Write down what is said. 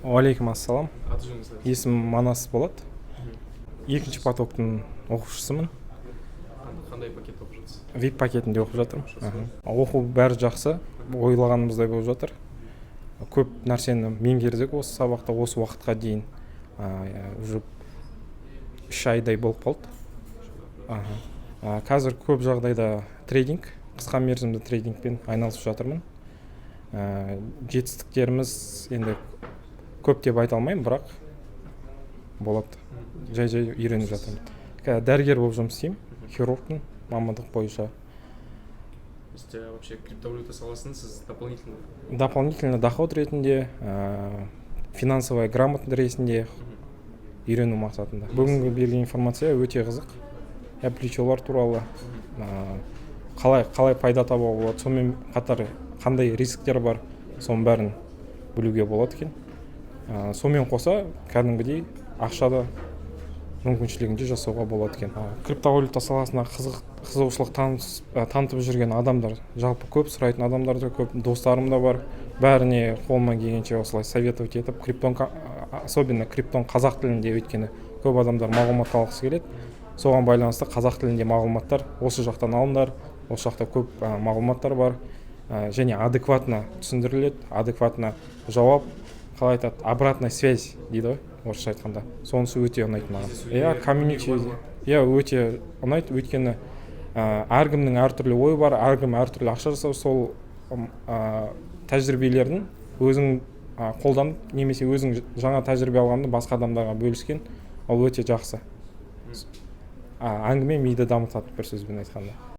Уағалейкум ассалам. Аты жөніңізді айтыңыз. Есімім Манас болады, екінші потоктың оқушысымын. Қандай пакет оқып жатырсыз? VIP пакетінде оқып жатырмын. Аха. Оқу бәрі жақсы, ойлағанымыздай болып жатыр. Көп нәрсені меңгердік осы сабақта. Осы уақытқа дейін уже 3 айдай болып қалды. Аха. Қазір көп жағдайда трейдинг, қысқа мерзімді трейдингпен айналысып жатырмын. Жетістіктеріміз енді көп деп айта алмаймын, бірақ болады, жай жай үйреніп жатырмын. Дәрігер болып жұмыс істеймін, хирургпын мамандық бойынша. То есть вообще криптовалюта саласын сіз дополнительно Дополнительно доход ретінде, финансовая грамотность ретінде үйрену мақсатында. Бүгінгі берген информация өте қызық, иә, плечолар туралы, қалай пайда табуға болады, сонымен қатар қандай рисктер бар, соның бәрін білуге болады екен. Сонымен қоса кәдімгідей ақша да мүмкіншілігінше жасауға болады екен. Криптовалюта саласына қызығушылық танытып жүрген адамдар жалпы көп, сұрайтын адамдар да көп, достарым да бар. Бәріне қолымнан келгенше осылай советовать етіп, криптон, особенно криптон қазақ тілінде, өйткені көп адамдар мағлұмат алғысы келеді. Соған байланысты қазақ тілінде мағлұматтар осы жақтан алыңдар, осы жақта көп мағлұматтар бар және адекватно түсіндіріледі, адекватно жауап, қалай айтады, обратная связь дейді ғой орысша айтқанда, сонысы өте ұнайды маған. Кездесуге Иә, комьюнити. Көмегі бар ма? Иә, өте ұнайды, өйткені әркімнің әртүрлі ойы бар, әркім әртүрлі ақша жасау, сол тәжірибелерін өзің қолданып немесе өзің жаңа тәжірибе алғанды басқа адамдарға бөліскен, ол өте жақсы. Әңгіме миды дамытады, бір сөзбен айтқанда.